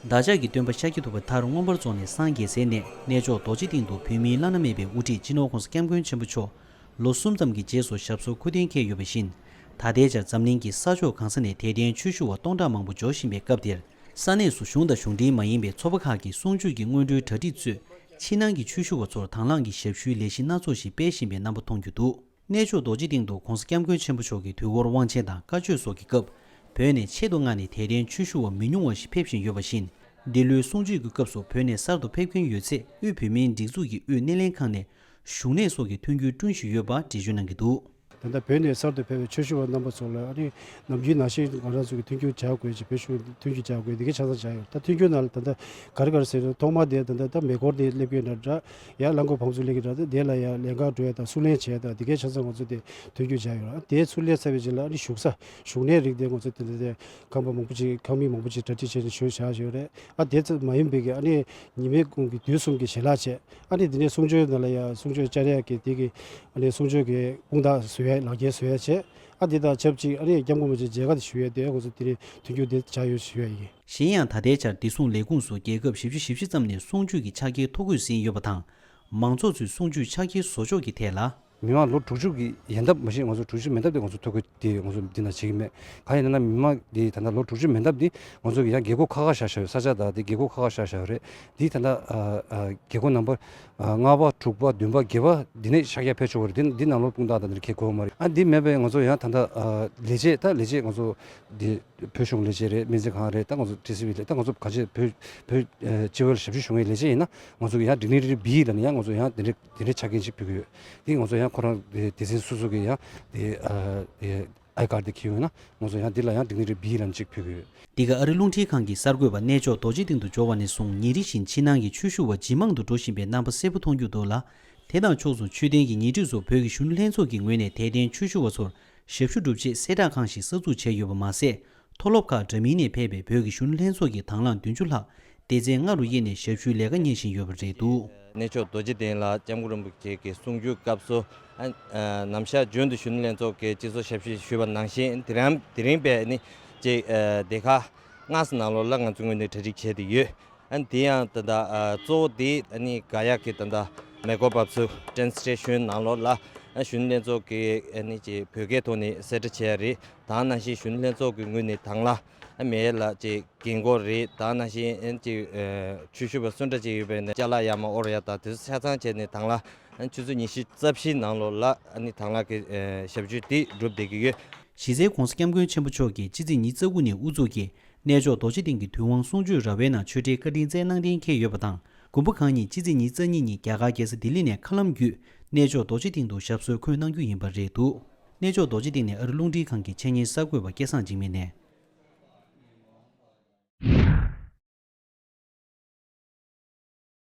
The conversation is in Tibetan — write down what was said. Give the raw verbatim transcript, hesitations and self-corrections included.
བདག་ཅག་གི་སྟོན་པ་ཤཱཀྱ་ཐུབ་པ་མཐར་མངོན་པར་རྫོགས་ནས་སངས་རྒྱས་སའི་གནས་གནས་མཆོག་རྡོ་རྗེ་གདིང་དུ་བོད་མིའི་བླ་ན་མེད་པའི་དབུ་ཁྲིད་སྤྱི་ནོར་༸གོང་ས་༸སྐྱབས་མགོན་ཆེན་པོ་མཆོག་ལོ་གསུམ་ཙམ་གྱི་རྗེས་སུ་ཞབས་སོར་འཁོད་གཏན་འཁེལ་ཡོད་པ་བཞིན། ད་ལྟའི་ཆར་འཛམ་གླིང་གི་ས་ཕྱོགས་གང་ས་ནས་དད་ལྡན་ཆོས་ཞུ་བ་སྟོང་ཕྲག་མང་པོ་འབྱོར་བཞིན་པའི་སྐབས་འདིར། ས་གནས་སུ་གཞུང་དང་གཞུང་འབྲེལ་མ་ཡིན་པའི་ཚོགས་པ་ཁག་གིས་གསུང་ཆོས་ཀྱི་སྔོན་འགྲོའི་གྲ་སྒྲིག་གཙོས། ཕྱི་ནང་གི་ཆོས་ཞུ་བ་ཚོར་དང་བླངས་ཀྱི་ཞབས་ཞུའི་ལས་གཞི་སྣ་ཚོགས་ཤིག་སྤེལ་བཞིན་པའི་རྣམ་པ་མཐོང་རྒྱུ་འདུག་གནས་མཆོག་རྡོ་རྗེ་གདིང་དུ་༸གོང་ས་༸སྐྱབས་མགོན་ཆེན་པོ་མཆོག་གི་དུས་འཁོར་དབང་ཆེན་དང་བཀའ་ཆོས་སོགས་ཀྱི་སྐབས། བོད་ནས་ཆེད་དུ་མངགས་ནས་དད་ལྡན་ཆོས་ཞུ་བ་མི་ཉུང་བ་ཞིག་ཕེབས་བཞིན་ཡོད་པ་བཞིན། འདི་ལོའི་གསུང་ཆོས་ཀྱི་སྐབས་སུ་བོད་ནས་གསར་དུ་ཕེབས་མཁན་ཡོད་ཚད་དབུས་བོད་མིའི་སྒྲིག་འཛུགས་ཀྱི་དབུས་སྣེ་ལེན་ཁང་ནས་བཞུགས་གནས་སོགས་ཀྱི་མཐུན་འགྱུར་བསྐྲུན་བཞིན་ཡོད་པ་འགྲེལ་བརྗོད་གནང་གི་འདུག་ད་ལྟ་བོད་ནས་གསར་དུ་ཕེབས་པའི་ཆོས་ཞུ་བ་རྣམ་པ་ཚོ་ལ་ཨ་ནི་ནམ་རྒྱུན་ནང་བཞིན་ང་རང་ཚོ་གི་མཐུན་འགྱུར་བྱ་དགོས་ཅིག་བོད་གཞུང་མཐུན་འགྱུར་བྱ་དགོས་འདི་གའི་ཆ་ཚང་བྱ་ཡོད། ད་མཐུན་འགྱུར་ནང་ལ་ད་ལྟ་ག་རེ་ག་རེ་ཟེར་ན་ཐོག་མ་དེ་ད་ལྟ་ད་མེ་འཁོར་དེ་སླེབས་ཀྱི་འདྲ་འདྲ་ཡ་རླངས་འཁོར་བང་མཛོད་སླེབས་ཀྱི་འདྲ་ད་དེ་ལ་ཡ་ལས་ཀ་འགྲོ་ཡ་དང་བསུ་ལེན་བྱས་དང་འདི་གའི་ཆ་ཚང་ང་ཚོ་དེ་མཐུན་འགྱུར་བྱ་ཡོད། ཨ་དེ་ཚུར་སླེབས་ཚར་བའི་རྗེས་ལ་ཨ་ནི་བཞུགས་ས་བཞུགས་གནས་རིགས་དེ་ང་ཚོ་དེ་འདྲ་དེ་ཁང་པ་མང་པོ་ཅིག་ཁང་མིག་མང་པོ་ཅིག་གྲ་སྒྲིག་བྱས་ནས་བཞུགས་བཞག་ཡོད་རེད། ཨ་དེ་ཙམ་མ་ཡིན་པའི་གི་ཨ་ནི་ཉི་མའི་གུང་གི་དུས་གསུམ་གྱི་ཞལ་ལག་བྱས། ཨ་ནི་དེ་ནས་གསུང་ཆོས་ནང་ལ་ཡང་གསུང་ཆོས་བཅར་ཡག་གི་དེ་གི་ཨ་ནི་གསུང་ཆོས་ཀྱི་དཔུང་རྟགས་བཟོ་ཡ་ལག་འཁྱེར་བཟོ་ཡ་བྱས། ཨ་དེ་དང་ཆབས་ཅིག་ཨ་ནི་སྐྱབས་མགོན་རིན་པོ་ཆེ་མཇལ་ཁ་དེ་ཞུ་ཡ་དེ་ང་ཚོ་དེ་ནས་མཐུན་འགྱུར་དེ་བྱ་ཡོད་ཞུ་ཡ་ཡིན། གཞན་ཡང་ད་ལྟའི་ཆར་བདེ་སྲུང་ལས་ཁུངས་སུ་རྒྱལ་ཁབ་བཞི་བཅུ་ཞེ་བཞི་ཙམ་ནས་གསུང་ཆོས་ཀྱི་ཕྱག་འཁྱེར་ཐོ་འགོད་ཟིན་ཡོད་པ་དང་། མང་ཚོགས་ཚོས་གསུང་ཆོས་ཕྱག་འཁྱེར་བཟོ་ཕྱོགས་ཀྱི་ཐད་ལ། མི་མང་ལོ་དྲུག་ཅུ་གི་ཡན་འདབ་མ་གཞི་ང་ཚོ་དྲུག་ཅུ་མན་འདབ་དེ་ང་ཚོ་ཐོ་འགོད་དེ་ང་ཚོ་འདི་ན་བྱེད་ཀྱི་མེད། གང་ཡིན་ན་མི་མང་འདི་ད་ལྟ་ལོ་དྲུག་ཅུ་མན་འདབ་འདི་ང་ཚོ་གི་ཡང་རྒྱལ་སྒོ་ཁག་ཁག་བཞག་བཞག་ཡོད། ས་ཆ་དང་དེ་རྒྱལ་སྒོ་ཁག་ཁག་བཞག་བཞག་ཡོད་རེད། འདི་ད་ལྟ་ཨ་ཨ་རྒྱལ་སྒོ་ནམ་བར་ཨ་ལྔ་པ་དྲུག་པ་བདུན་པ་བརྒྱད་པ་འདི་ནས་ཤར་རྒྱག་ཕེབས་ཆོག་གི་རེད། འདི་འདི་ནང་ལོགས་དཔུང་རྟགས་དང་འདི་འཁྱེར་དགོས་མ་རེད། ཨ་འདི་མེད་པས་ང་ཚོ་ཡང་ད་ལྟ་ཨ་ལས་བྱེད་ད་ལས་བྱེད་ང་ཚོ་འདི། བོད་གཞུང་ལས་བྱེད་རེད། སྨན་རྩིས་ཁང་རེད། ད་ང་ཚོ་ཊི་སི་ཝི་རེད། ད་ང་ཚོ་ག་ཅི་བོད་བོད་ཨ་སྤྱི་བོད་ལ་ཞབས་ཞུ་ཞུ་མཁན་ལས་བྱེད་ཡིན་ན་ང་ཚོ་གི་ཡང་ཌིག་ནི་ཊི་བི་ལ་ནི་ཡང་ང་ཚོ་ཡང་དེ་འདྲའི་དེ་འདྲའི་ཆ་རྐྱེན་ཅིག་ཕུལ་གྱི་ཡོད། དེ་ང་ཚོ་ཡང་ཁོ་རང་དེ་སྡེ་ཚན་སོ་སོ་གི་ཡང་དེ་ཨ་དེ་ཨའི་ཀར་དེ་འཁྱེར་ཡོད་ན་ང་ཚོ་ཡང་འདི་ལ་ཡང་ཌིག་ནི་ཊི་བི་ལ་ནི་ཅིག་ཕུལ་གྱི་ཡོད། འདི་ག་ཨ་རི་རླུང་འཕྲིན་ཁང་གི་གསར་འགོད་པ་གནས་མཆོག་རྡོ་རྗེ་གདིང་དུ་འབྱོར་བ་ནས་བཟུང་ཉིན་རེ་བཞིན་ཕྱི་ནང་གི་ཆོས་ཞུ་བ་ཇེ་མང་དུ་འགྲོ་བཞིན་པའི་རྣམ་པ་གསལ་པོ་མཐོང་རྒྱུ་འདུག་ལ། དེ་དང་ཕྱོགས་སུ་ཆོས་ལྡན་གྱི་ཉེ་འཁྲིས་སུ་བོད་ཀྱི་གཞོན་ནུ་ལྷན་ཚོགས་ཀྱི་ངོས་ནས་དད་ལྡན་ཆོས་ཞུ་བ་ཚོར་ཞབས་ཞུ་སྒྲུབ་ཆེད་གསལ་བསྒྲགས་ཁང་ཞིག་གསར་འཛུགས་བྱས་ཡོད་པ་མ་ཟད། མཐོ་སློབ་ཁག་འདྲ་མིན་ནས་ཕེབས་པའི་བོད་ཀྱི་གཞོན་ནུ་ལྷན་ཚོགས་ཀྱི་དང་བླངས་བདུན་ཅུ་ལྷག་སྡེ་ཚན་ལྔ་རུ་དབྱེ་ནས་ཞབས་ཞུའི་ལས་ཀ་གཉེར་བཞིན་ཡོད་པ་རེད་འདུག་གནས་མཆོག་རྡོ་རྗེ་གདན་ལ་སྐྱབས་མགོན་རིན་པོ་ཆེ་གི་གསུང་ཆོས་སྐབས་སུ། ཨ་ཨ་ནམ་ཞག་རྒྱུན་དུ་གཞོན་ནུ་ལྷན་ཚོགས་ཀྱི་སྤྱི་ཚོགས་ཞབས་ཞུ་ཞུས་པ་ནང་བཞིན་དེ་རིང་དེ་རིང་པས་ནི་ཅིག་ཨ་སྡེ་ཁག་ལྔ་ཙམ་ནང་ལོགས་ལ་ང་ཚོ་ངོས་ནས་གྲ་སྒྲིག་བྱས་ཏེ་ཡོད། ཨ་ནི་དེ་ཡང་ད་ལྟ་ཨ་གཙོ་བོ་དེ་ཨ་ནི་ག་ཡག་གི་ད་ལྟ་མེ་འཁོར་འབབ་ཚུགས་ཊེན་སི་ཊེ་ཤན་ནང་ལོགས་ལ་ཨ་གཞོན་ནུ་ལྷན་ཚོགས་ཀྱིས་ཨ་ནི་ཅིག་བོད་སྐད་ཐོག་ནས་གསལ་བསྒྲགས་བྱས་ཡ་རེད། དེ་ནང་བཞིན་གཞོན་ནུ་ལྷན་ཚོགས་ཀྱི་ངོས་ནས་དང་བླངས་ཨ་མེད་ལ་ཅིག་རྒན་གོག་རེད། དེ་ནང་བཞིན་ཨ་ནི་ཅིག་ཨ་ཆོས་ཞུ་བ་སུ་འདྲ་ཅིག་ཡོད་པ་ཡིན་ན་ཅ་ལག་ཡར་མར་དབོར་ཡ་དང་དེ་ཚོ་ཆ་ཚང་བྱས་ནས་དང་བླངས་ཨ་ཆུ་ཚོད་ཉི་ཤུ་རྩ་བཞི་ནང་ལོགས་ལ་ཨ་ནི་དང་བླངས་ཀྱི་ཨ་ཞབས་ཞུ་དེ་སྒྲུབ་བསྡད་ཀྱི་ཡོད། གཞི་རྩའི་༸གོང་ས་༸སྐྱབས་མགོན་ཆེན་པོ་མཆོག་གིས་ཕྱི་ཚེས་ཉི་ཤུ་རྩ་དགུ་ནས་དབུ་འཛུགས་ཀྱིས་གནས་མཆོག་རྡོ་རྗེ་གདན་གྱི་དུས་དབང་གསུང་ཆོས་ར་བའི་ནང་ཆོས་འབྲེལ་བཀའ་དྲིན་སྩལ་གནང་གཏན་འཁེལ་ཡོད་པ་དང་། དགོན་པ་ཁག་གཉིས་ཕྱི་ཚེས་ཉི་ཤུ་རྩ་གཉིས་ཉིན་རྒྱ་གར་རྒྱལ་ས་ལྡི་ལི་ནས་མཁའ་ལམ་བརྒྱུད་གནས་མཆོག་རྡོ་རྗེ་གདན་དུ་ཞབས་སོར་འཁོད་གནང་རྒྱུ་ཡིན་པ་རེད་འདུག་གནས་མཆོག་རྡོ་རྗེ་གདན་ནས་ཨ་རི་རླུང་འཕྲིན་ཁང་གི་ཆེད་གཉེར་གསར་འགོད་པ་སྐལ་བཟང་འཇིགས་མེད་ནས།